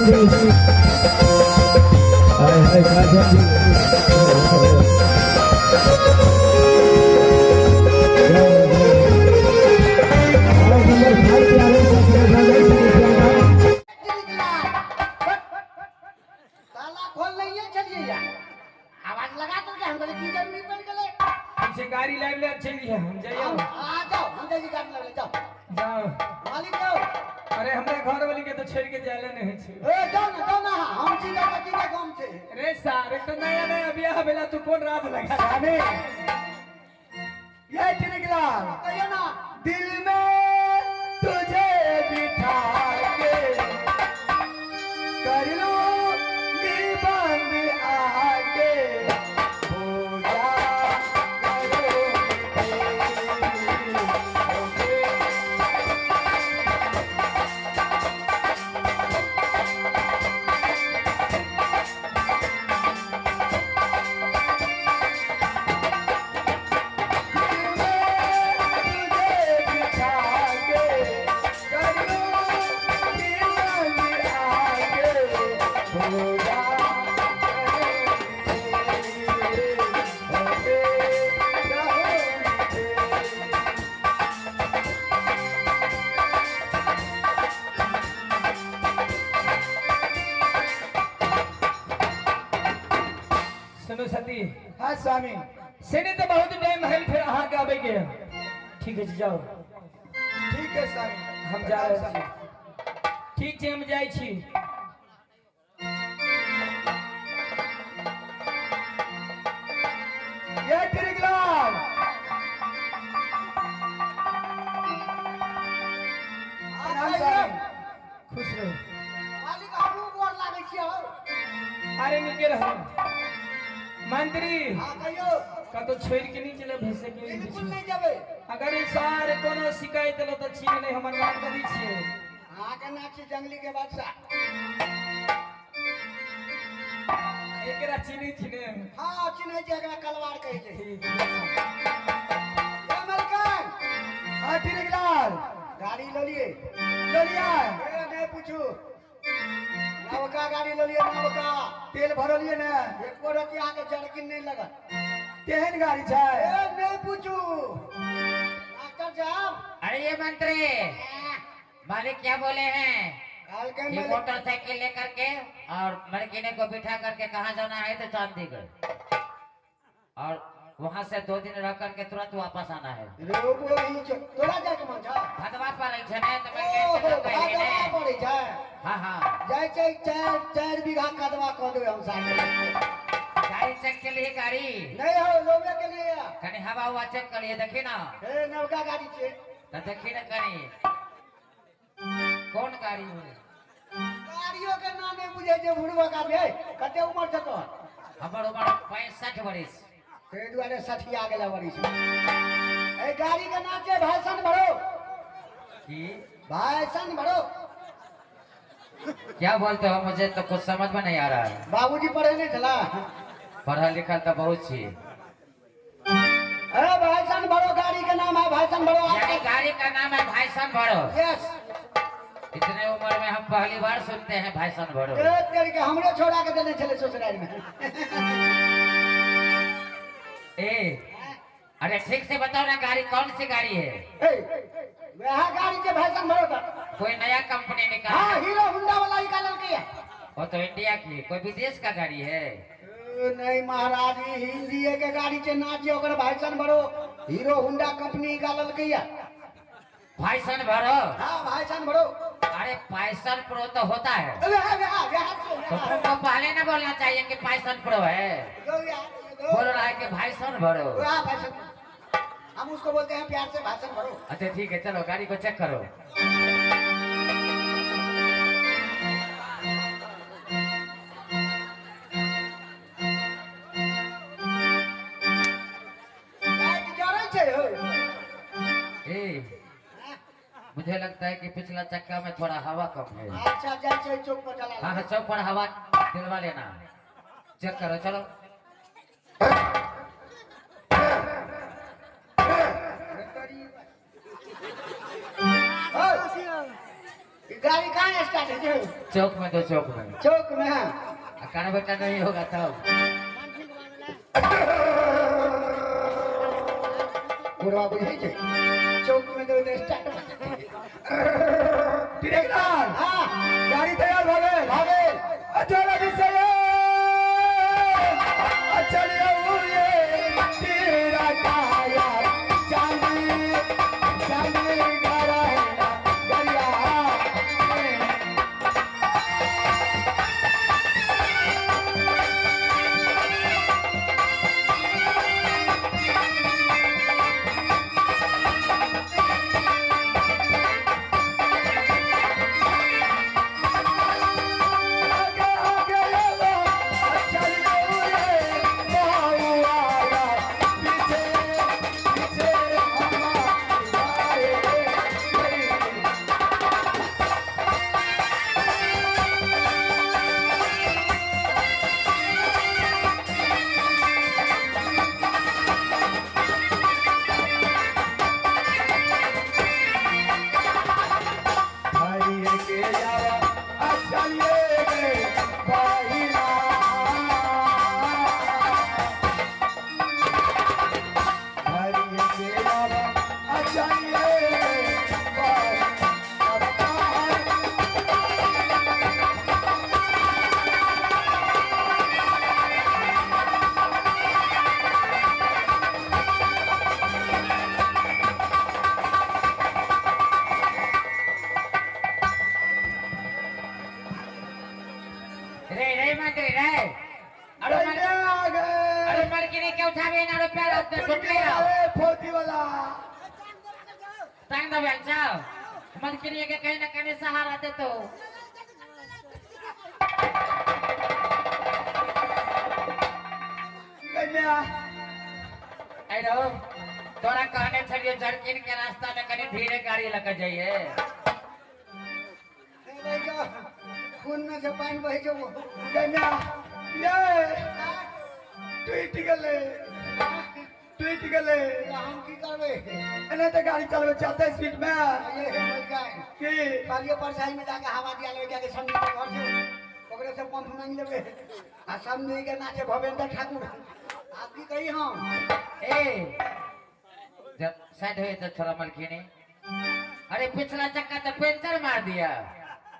विशेष। हाय हाय काजल जी। और नंबर 5 पे आवे सत्रह। ताला खोल नहीं है, चलिए यार आवाज लगा तो हम बोले की जरूरी पड़ गए। हमसे गाड़ी लाइव ले चली है, हम जाइए। आ जाओ, हम जल्दी गाड़ी लग जाओ। जाओ। मालिक जाओ। अरे हमरा घर वाली के तो छोड़ के जाले नहीं छे। ए जाओ ना, जाओ ना, हम सीधा पति के काम छे। रे सार, एक तो नया नया बियाह भेला, तू कोन रात लगा स्वामी ये टिकलाल कहियो ना। दिल में तुझे बिठा के कर लूंगी बंद आके पूजा करूंगी तेरी। दिल में तुझे बिठा के कर लूंगी बंद आके पूजा करूंगी तेरी। होके रहूंगी तेरी। सुनो सती। हाँ स्वामी। सेने तो बहुत टाइम है फिर अहाँ के आबे के। ठीक है जी, जाओ। ठीक है स्वामी। हम जा रहल छी। ठीक छै, हम जाइ छी। ये टिकलाल प्रणाम स्वामी। खुश रहो। मालिक हमहूँ गोर लागै छियै हौ। अरे निके रहो मंत्री। हाँ कहियो। कतौ छोड़ के नहीं चले भेसे के। बिल्कुल नहीं जेबै। अगर ई सार कोनो शिकायत एलो तऽ छी नहीं हमर नाम करी छियै। अहाँके नाम छी जंगली के बादशाह। एकरा चिन्है छी ने? हाँ चिन्है छै, एकरा कलवार कहै छै। ठीक। ए मलकान। हाँ टिकलाल। गाड़ी लऽ लिए? ललिया। ए नहीं पूछू, नवका गाड़ी लऽ लिए, नवका। तेल भरलिए ने? एको रति अहाँके जर्किन नहीं लगत। केहन गाड़ी छै? ए नहीं पूछू डॉक्टर साहब। अरे ये मंत्री मालिक क्या बोले हैं? कहलकै ये मालिक मोटरसाइकिल लेकर के और मलकिने को बिठा करके कहाँ जाना है? तो चंडीगढ़, और वहाँ से 2 दिन रह करके तुरंत वापस आना है। रोबो ही छौ। तोरा जाके मन छौ? भदवा पर छै ने तो मलकिन ओहो के तो कहिए भदवा ने। पड़ै छै। हाँ हाँ। जाइ छै चारि चारि बीघा कदवा कऽ देबै हम साथे। गाड़ी चेक के लिए गाड़ी। नहीं हो लोगे के लिए। कनी हवा हुआ चेक कर लिए, देखी ना। ए नवका गाड़ी छै। तो देखी ना कनी कौन गाड़ी है। गाड़ियों के नाम नहीं बुझे छै बुढ़वा का बे। कते उम्र छै तोहर? हमर उम्र 65 बरिस। ताहि दुआरे सठिया गेला बरिस। ए गाड़ी के नाम छै भाषण भरो। की? भाषण भरो। क्या बोलते हो, मुझे तो कुछ समझ में नहीं आ रहा है। बाबूजी पढ़े नहीं छला? पढ़ल लिखल तो बहुत छी। अरे भाषण भरो गाड़ी के नाम है भाषण भरो। यानी गाड़ी का नाम है भाईसन भरो? यस। इतने उम्र में हम पहली बार सुनते हैं भाईसन भरो। ए तेरे के हमरे छोड़ा के देने छले ससुराल में। ए अरे ठीक से बताओ ना, गाड़ी कौन सी गाड़ी है? ए वह गाड़ी के भाषण भरो था। कोई नया कंपनी निकाला? हाँ हीरो होंडा वाला निकालल के है। वो तो इंडिया की है, कोई विदेश का गाड़ी है? ए, नहीं महाराज, ई हिंदी के गाड़ी के नाच छै ओकर भाषण भरो हीरो होंडा कंपनी निकालल के है। भाईसन भरो? हाँ भाषण भरो। अरे पाइसन प्रो तो होता है। अबे अबे अबे। तो तुमको पहले ना बोलना चाहिए कि पाइसन प्रो है। बोल रहा है कि भाईसन भरो। भाषण हम उसको बोलते हैं प्यार से भाषण भरो। अच्छा ठीक है, चलो गाड़ी को चेक करो। लाइट जरै छै हो। ए मुझे लगता है कि पिछला चक्का में थोड़ा हवा कम है। अच्छा जाइ छै चौक पर चला। हाँ हाँ, चौक पर हवा दिलवा लेना, चेक करो चलो। ई गाड़ी कहाँ स्टार्ट है? चौक में दो, चौक में, चौक में है। कार्बोरेटर नहीं होगा तब। बुढ़वा बुझै छै चौक में दो तो स्टार्ट हो जेतै। टिरेकलाल हां गाड़ी तैयार भ गेल, भ गेल। चल अभी से चलिए तेरा काया चांदी चांदी गरहना गरिया। आगे आगे वो चलिए बाबू आया पीछे पीछे हमारे। हरिये के जावा चलिए गे भाईला। हरिये के जावा चलिए गे भाईला। रे रे मंत्री रे, अरे मर, अरे मलकिनी के उठावे ना रुपया सुन ले आओ। फौजी वाला टांग दो बेल जाओ। मलकिनी के कहीं ना कहीं सहारा दे तो। कन्या अरे रहो, तोरा कहने छलियो जरकिन के रास्ता में कहीं धीरे गाड़ी लग जाइए। खून में से पानी बहि जबो। कन्या ये टूट गेलै, टूट गेलै। हम की करबै? एना तऽ गाड़ी चलबै चलते स्पीड में। ये हे गाय की कहलिए परसाई में जाके हवा दिया लेबै, जाके समझी के घर से ओकरे से पंप मांगि लेबै आ समझी के नाचे भवेंद्र ठाकुर। आब की कही हम? ए जब साइड हुए तो छोरा मलकिनी, अरे पिछला चक्का तो पंचर मार दिया।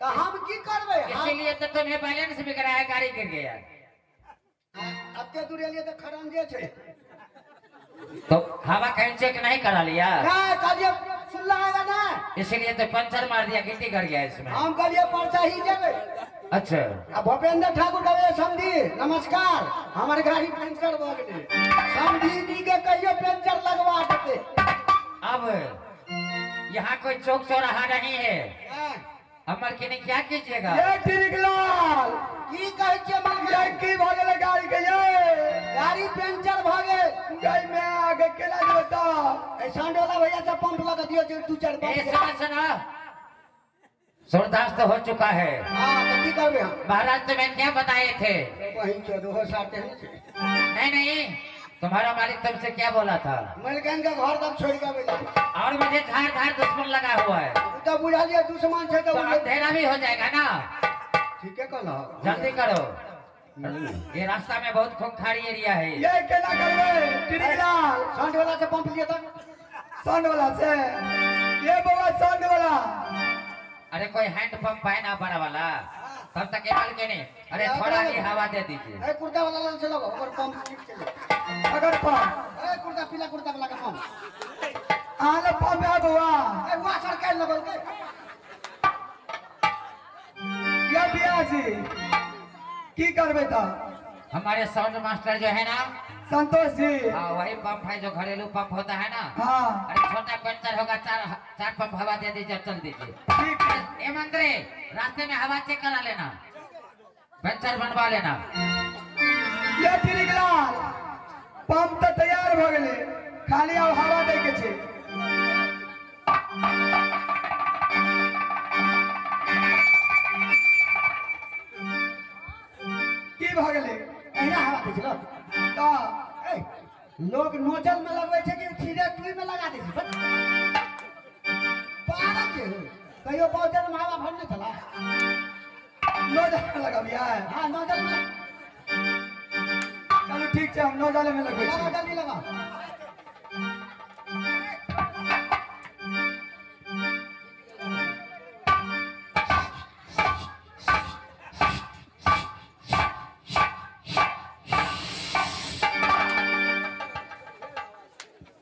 तो हम की करबै? इसीलिए तो तुम्हें बैलेंस बिगड़ा है, गाड़ी गिर गया। अते दूर एलिए तो खरंजे छै। तो हवा कहीं चेक नहीं करा लिया? नहीं कहलिए सुनला आएगा ना, इसीलिए तो पंचर मार दिया, गिट्टी कर गया इसमें। हम कहलिए परसाही जेबै। अच्छा आ भूपेंद्र ठाकुर कहबै समधी नमस्कार, हमर गाड़ी पंचर भ गेलै। समधी जी के कहियो पंचर लगवा देते। अब यहाँ कोई चौक चौराहा नहीं है, अमर के क्या कीजिएगा? ये टिरिकलाल की कहै छियै मलकिनी? ये की भ गेलै गाड़ी के? ये गाड़ी पंचर भ गेल। गाय में आगे केना जेबै तब? ए सांडोला भैया से पंप लगा दियो जे दू चार ए पंप। सुना सुना, सूरदास तो हो चुका है। हां तो की करबै हम? महाराज तुम्हें क्या बताए थे? वही चौदह साते हैं। नहीं नहीं, तुम्हारा मालिक तुमसे क्या बोला था? मलकन के घर तक छोड़ के बेला। और मुझे झाड़ झाड़ दुश्मन लगा हुआ है। तो बुझलिए दुश्मन छै तो अंधेरा भी हो जाएगा ना। ठीक है कहलो, जल्दी करो, ये रास्ता में बहुत खूंखारी एरिया है। ये केना करबै टिरिकलाल? सांड वाला से पंप लिए तक। सांड वाला से? ये बाबा सांड वाला। अरे कोई हैंड पंप है ना बड़ा वाला, तब तक ये माल के नहीं। अरे थोड़ा ही हवा दे दीजिए। ए कुर्ता वाला लाल से लगो ओकर पंप ठीक चले। अगर पंप ए कुर्ता पीला कुर्ता वाला का पंप आले पंप है बुआ। ए बुआ सरकार लगल के ये बियाजी की करबै त? हमारे साउंड मास्टर जो है ना संतोष जी, हाँ वही पंप है जो घरेलू पंप होता है ना। हाँ अरे छोटा पंचर होगा, चार चार पंप हवा दे दीजिए, चल दीजिए। ठीक है। ए मंत्री रास्ते में हवा चेक करा लेना, पंचर बनवा लेना। ये टिरिकलाल पंप तो तैयार भ गेलै, खाली आब हवा दै के छै। की भ गेलै? एहिना हवा दै छै लोग। तऽ ए लोग नोजल में लगबै छै कि सीधे टुई में लगा दै छै। पागल छै, कहियो बॉजल में हवा भरने छल। लगाबिया हां नोजल में चलू ठीक छै हम नोजल में लगबै छी जल्दी लगा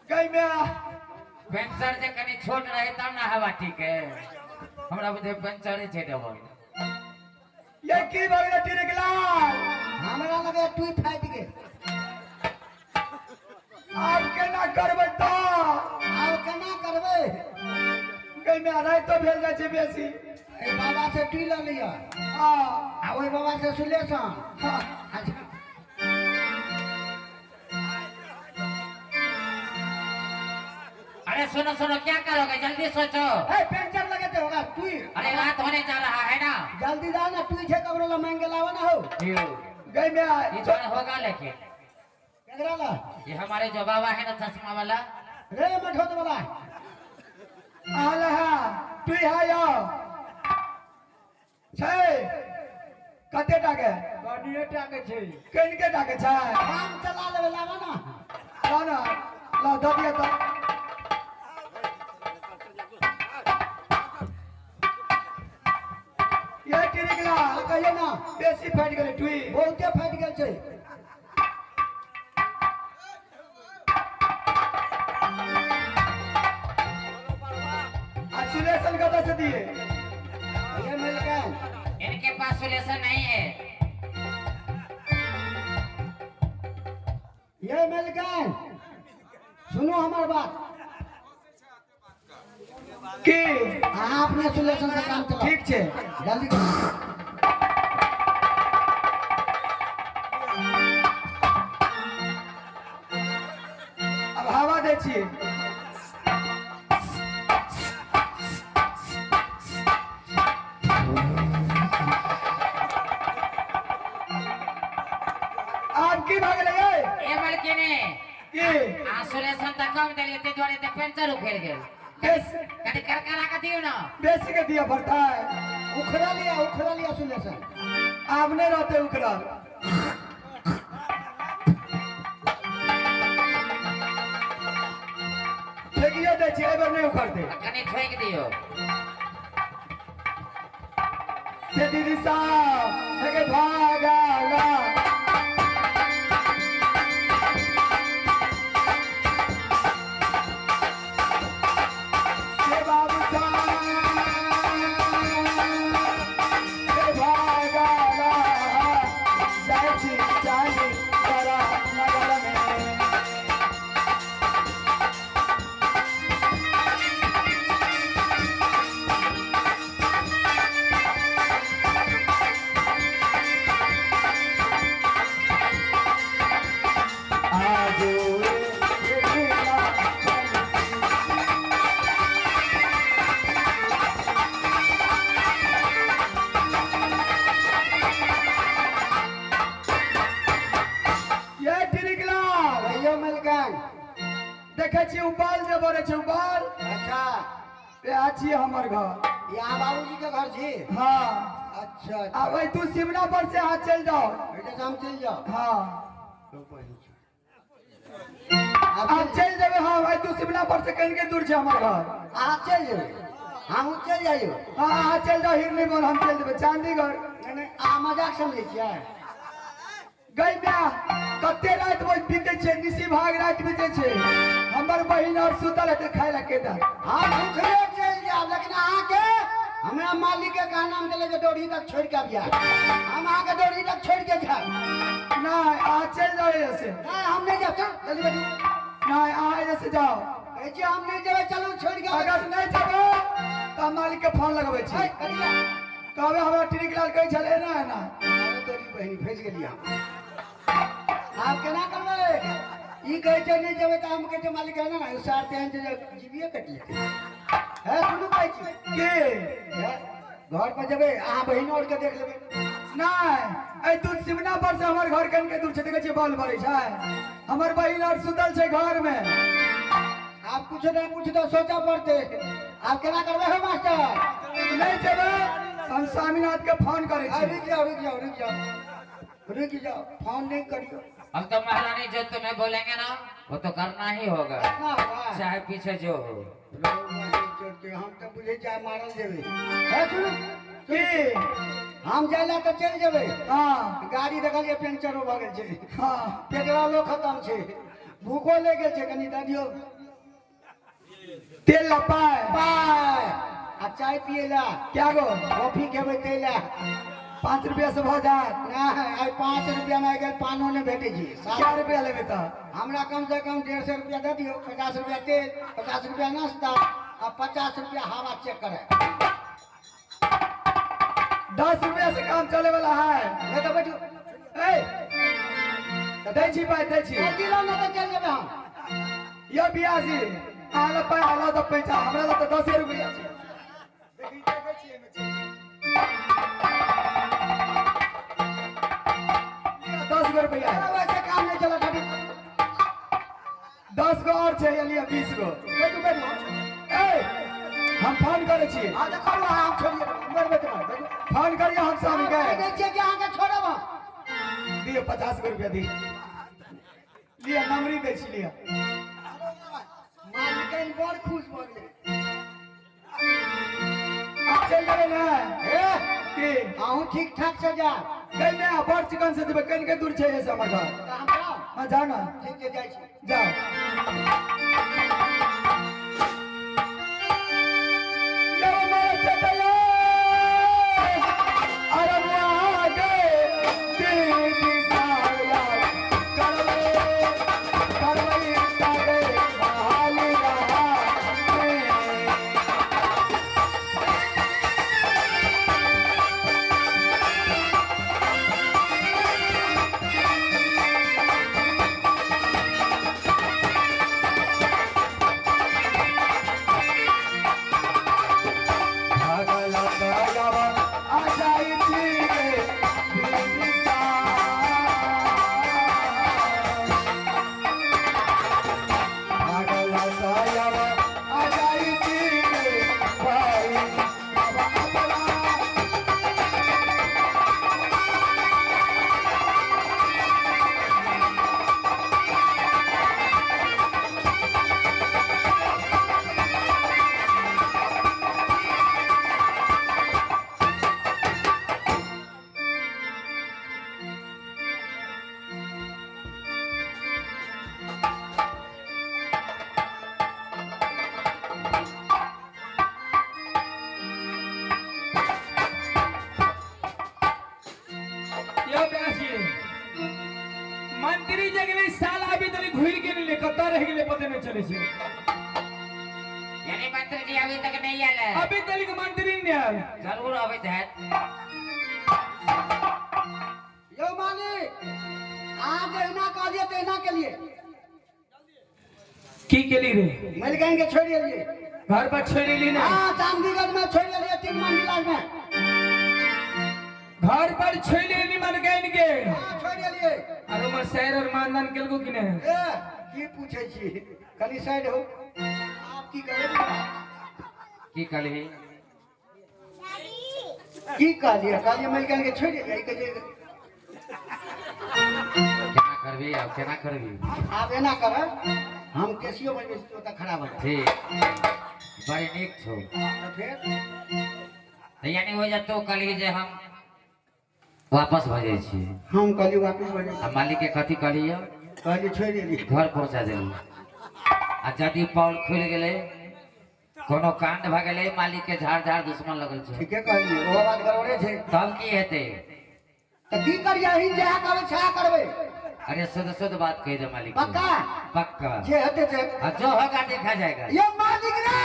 गई में पंचर जे कनी छोट रहे तब ना हवा ठीक है हमरा बुझे पंचरे छै डबल ये की भऽ गेलै टिरिकलाल हमरा लगे टूट फाटि गेल आब केना करबै तऽ आब केना करबै गई में राति भेल जाइ छै बेसी एहि बाबा से टी लऽ लिअ हां आ ओहि बाबा से सुलेशन हां अच्छा अरे सुनो सुनो क्या करोगे जल्दी सोचो ए पंचर लगे ते होगा तू अरे रात होने जा रहा है ना जल्दी जाओ ना तू छे कबरो ला मांग के लावा ना हो गई में ये तो होगा लेकिन केकरा ला ये हमारे जो बाबा है ना चश्मा वाला रे मठोत वाला आला हा तू हा यो छै कते टाके कनिए टाके छै कनिके टाके छै काम चला लेबे लावा ना ला ना ला दऽ दिअ तऽ ये टिरिकलाल कहियो ना बेसी फाटि गेलै टुई बहुते फाटि गेल छै आ सुलेशन कतऽ से दिए ये मिल गए इनके पास सुलेशन नहीं है ये मिल गए सुनो हमार बात की अहाँ अपने सुलेशन से काम चलाओ ठीक छै जल्दी करो अब हवा दै छियै आब की भऽ गेलै यै ए मलकिनी की आ सुलेशन तऽ कम देलियै ताहि दुआरे तऽ पंचर उखड़ि गेल बेसी कनी करकरा के दियौ ना बेसी के दिअ पड़तै उखड़ा लिया सुलेशन आब नहि रहतै उखड़ल फेकियो दै छियै एहि बेर नहि उखड़तै कनी ठोकि दियौ से दीदी साहब हे भागला से बाबू साहब हे भागला जाइ छी चांदी करा नगर में आजो रे ये टिरिकलाल कहियो मिल गए देखै छी उबाल जे बरै छै उबाल अच्छा वएह छियै हमर घर यहाँ बाबूजी के घर छी हाँ अच्छा आब एहि तू सिमना पर से अहाँ चलि जाओ एहिठाम से हम चलि जाओ हाँ आब आब चलि जेबै हम एहि तू सिमना पर से कनिके दूर छै हमर घर अहाँ चलि जेबै हमहूँ चलि जाइयो हाँ अहाँ चलि जाओ हिरनी बोल हम चलि जेबै चांदीगढ़ नहीं नहीं अहाँ मजाक समझै छियै गई म्या कते राति में बीते छै निशी भाग राति बीते छै हमर बहिन और सुतल हेतै खाय ला के दे हम भूखले चलि जायब लेकिन अहाँके हमरा मालिक के कहा नाम देले जे डोरी तक छोड़ के आबिया हम अहाँके डोरी तक छोड़ के जायब नहीं अहाँ चलि जाओ एहिजे से नहीं हम नहीं जायब चल जल्दी बैठू नहीं अहाँ एहिजे से जाओ कहै छियै हम नहीं जेबै चलू छोड़ के अगर नहीं जेबै तऽ हम मालिक के फोन लगबै छी कहबै हमरा टिरिकलाल कहै छलै एना एना अरे तोरी बहिन फँसि गेलियै हम आब केना करबै ई कहै छै नहि जेबै तऽ हम कहै छै मालिक एना ने सार तेहन छै जे जीविए कटि जेतै हे सुनू कहै छी की हे, घर पर जेबै अहाँ बहिनो आरके देख लेबै नहीं एहि दूध सिमना पर से हमर घर कनिके दूर छै देखै छियै बॉल भरै छै हमर बहिन और सुतल छै घर में आब कुछ नहीं कुछ तो सोचऽ पड़तै आब केना करबै हो मास्टर नहीं जेबै हम स्वामीनाथ के फोन करे छी। रुक जाओ रुक जाओ रुक जाओ रुक जाओ, फोन नहीं करियो। हम तो महारानी जो तुम्हें बोलेंगे ना वो तो करना ही होगा, चाहे पीछे जो हो। हम तो बुझे चाहे मारल जेबे। सुन की हम जाइला तो चल जेबे। हां गाड़ी देखलिए पंचरो भ गेल छै। हां पेट्रोलो खत्म छै, भूखो ले गेल छै, कनी दऽ दियौ तेल ला पाय पाय आ चाय पिएला क्या गो कॉफी खेबै तेला 5 रुपया से भ जात ना। आइ 5 रुपया में आइ काल्हि पानो नहि भेटै छै। क्या रुपया लेबै तऽ? हमरा कम से कम 150 रुपया दऽ दियौ। 50 रुपया तेल, 50 रुपया नाश्ता आ 50 रुपया हवा चेक करे। 10 रुपया से काम चले वाला है। नहीं तो बैठो। ए दै छी पाय दै छी। दिलो ना तो चल जेबै हम। यो बियाजी आला पाय आला तो पैसा हमरा लग तो 10 रुपया छै। देखी देखै छी एमे छै। लिअ 10 गो रुपया है। वैसे काम नहीं चलत अभी। 10 गो और छै, लिअ 20 गो। बैठू बैठू। ए हम फोन करै छी। हां तऽ करू, हम छोड़िए मरबै तऽ मरबै। फोन करियो हम स्वामी के। कहै छियै कि अहाँके छोड़ब हम। दियौ 50 गो रुपया दियौ। लिअ नमरी दै छी लिअ। मालिकन बड़ खुश भऽ गेलै। आब चलि जेबै ने? हे की अहूँ ठीक ठाक से जायब? गई ने बड़ चिकन से जेबै, कनिके दूर छै एहिसँ हमर घर। तऽ हम जाउ? हाँ जाउ ने। ठीक छै जाइ छी। जाउ। यौ मोर चटैया, अरबुआ गे, दीदी साया, करबै, करबै तागे बहालिया रे। भागल दयावा आ जाइ छी गे दीदी साया। भागल दयावा आ जाइ छी गे भाई बाबा अपना। यो व्यास जी, मंत्री जे गेलै साल अभी तक घुरि के नहीं, कतऽ रह गेलै पते नहीं चले छै। यानी मंत्री जी अभी तक नहीं आयल है? अभी तक मंत्री नहीं आयल। जरूर अबैत हैत। यौ मालिक, अहाँ जहिना कहलियै तहिना केलियै। की केली रे? मलिकाइन के छोड़ि एलियै। घर पर छोड़ि एली ने? हाँ चांदीगढ़ में छोड़ि एलियै, 3 मंजिला में। घर पर छोड़ि एली मलिकाइन के? हाँ छोड़ि एलियै। आर हमर शहर और मानदान केलको कि नहि? ए की पूछै छी, कनी साइड हो। आप की करबै? की कहली? की कहलियै? कहलियै मलिकाइन के छोड़ि एलियै। कहै छै केना करबी आब, केना करबी? आब एना कर, हम केसियो बजबै छी ओतऽ खड़ा भऽ जा। ठीक, बड़ी नीक छौ। तऽ फेर तऽ यानी हो जा तो कहली जे हम वापस भऽ जाइ छी। हम कहलियै वापिस भऽ जाइ। आ मालिक के कथी कहली? कहलियै छोड़ि एलियै। घर पहुंचा देली। आ यदि पौल खुलि गेलै, कोनो कांड भऽ गेलै, मालिक के झाड़ झाड़ दुश्मन लगल छै। ठीके कहलियै, ओहो बात गड़बड़े छै। तब की हेतै? तऽ की करियै? अहीं जएह कहबै सएह करबै। अरे शुद्ध शुद्ध बात कहि दे मालिक के। पक्का? पक्का। जे हेतै से। आ जो होगा देखा जाएगा। ये मालिक रे,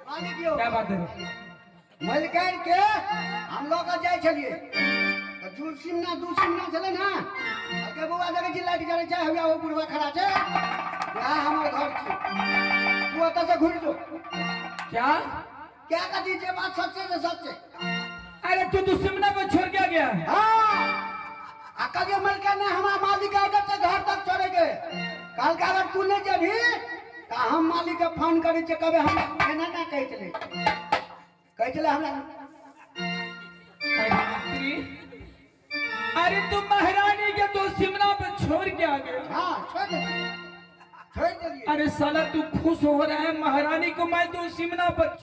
मालिक यौ। क्या बात है? मलिकाइन के हम लऽ कऽ जाइ छलियै तऽ दू सीमना छलै ने। कहलकै बौआ देखै छी लाइट जरै छै, हौआ ओ बुढ़वा खड़ा छै, वएह हमर घर छी, तू ओतऽ से घुरि जो। क्या क्या कथी छै बात सच छै से सच छै। अरे तू दुश्मना को छोड़ के आ गया? हाँ आ कहलियै मलिकाइन ने हमरा मालिक के ऑर्डर छै घर तक छोड़ेके। कहलकै अगर तू नहि जेबही तऽ हम मालिक के फोन करै छियै, कहबै हम एना ना कहै छलै। कहै छलै हमरा। अरे अरे तू महारानी के तो सिमना पे छोड़ के आ गया। हाँ छोड़ देलियै, छोड़ देलियै। अरे साला तू खुश हो रहा है, महारानी को मैं तो सिमना पर